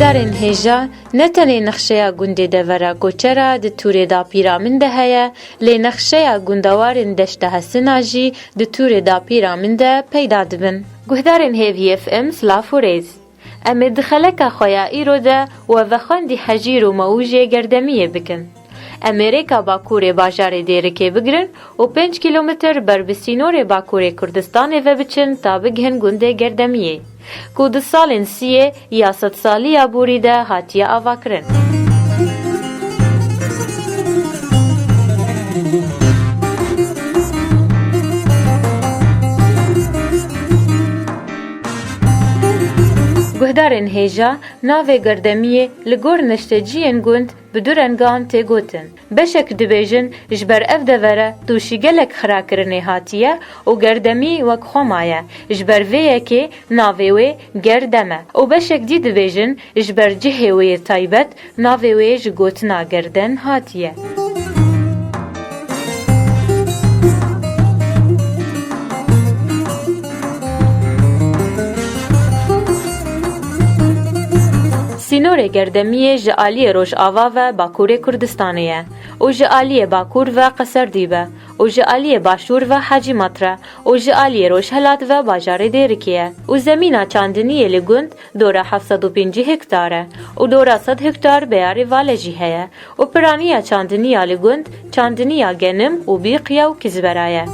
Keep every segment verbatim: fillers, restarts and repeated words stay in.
Darên hêja ne tenê nexşeya gundê Devera Koçera di tûrê dapîra min de heye, lê nexşeya gundewarên Deşta Hesina jî di tûrê dapîra min de peyda dibin. Guhdarên hêviyê F M, silav û rêz. Em ê di xeleka xwe ya îro de we vexwendî hejîr û mewûjê Gerdemiyê bikin. Em ê rêka bakurê bajarê Dêrikê bigirin û pênc kîlometr ber bi sînorê bakurê Kurdistanê ve biçin ta bigihin gundê Gerdemiyê, ku di salên siyê ya sedsaliya borî de hatiye avakirin. Guhdarên hêja, navê Gerdemiyê li gor neşteciyên gund bi du rengan tê gotin. Beşek dibêjin ji ber ev devere tûşî gelek xirakirinê hatiye û Gerdemî wek xwe maye. Ji ber vê yekê navê wê Gerdem e û beşek dî dibêjin ji ber cihê wê yê taybet navê wê ji gotina Gerden hatiye. Sînorê Gerdemiyê ji aliyê rojava ve Bakurê Kurdistanê ye û ji aliyê bakur ve Qeserdîb e û ji aliyê başûr ve Hecîmat re û ji aliyê rojhelat ve bajarê Dêrikê ye û zemîna çandiniyê li gund dora heft sed û pêncî hektar e û dora sed hektar beyarê vale jî heye û piraniya çandiniya li gund çandiniya genim û bîqiya û kizbera ye.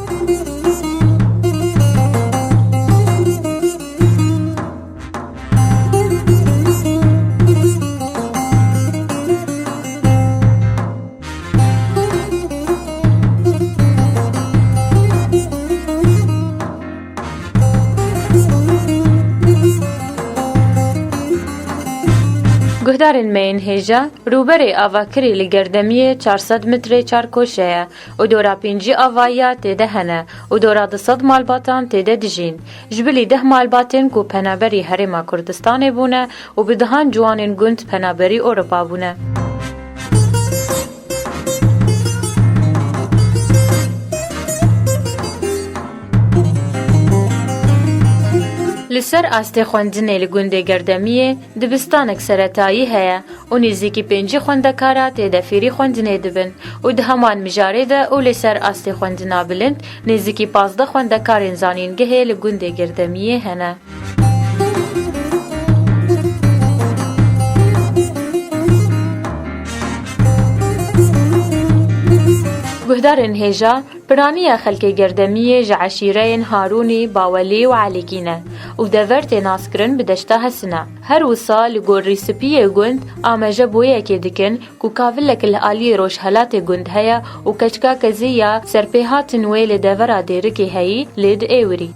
Guhdarên me yên hêja, rûberê avakirî li Gerdemiyê çar sed metrê çarkoşe ye û dora pêncî avayiya tê de hene û dora du sed malbatan tê de dijîn. Ji bilî deh malbatên ku penaberî Herêma Kurdistanê bûne û bi dehan ciwanên gund penaberî Ewropa bûne. Li ser astê xwendinê li gundê Gerdemiyê dibistanek seretayî heye û nêzîkî pêncî xwendekara tê de fêrî xwendinê dibin û di heman mijarê de û li ser astê xwendina bilind nêzîkî pazdeh xwendekarên zanîngehê li gundê Gerdemiyê hene. Guhdarên hêja, piraniya xelkê Gerdemiyê ji eşîreyên Harûnî, Bawelî û Elîkî ne û dever tê naskirin bi Deşta Hesina. Her wisa li gor rîspiyê gund ameje boyekê dikin ku kavilek li aliyê rojhelatê gund heye û keçika kezî ya serpêhatin wê li devera Dêrikê heyî lê diêwirî.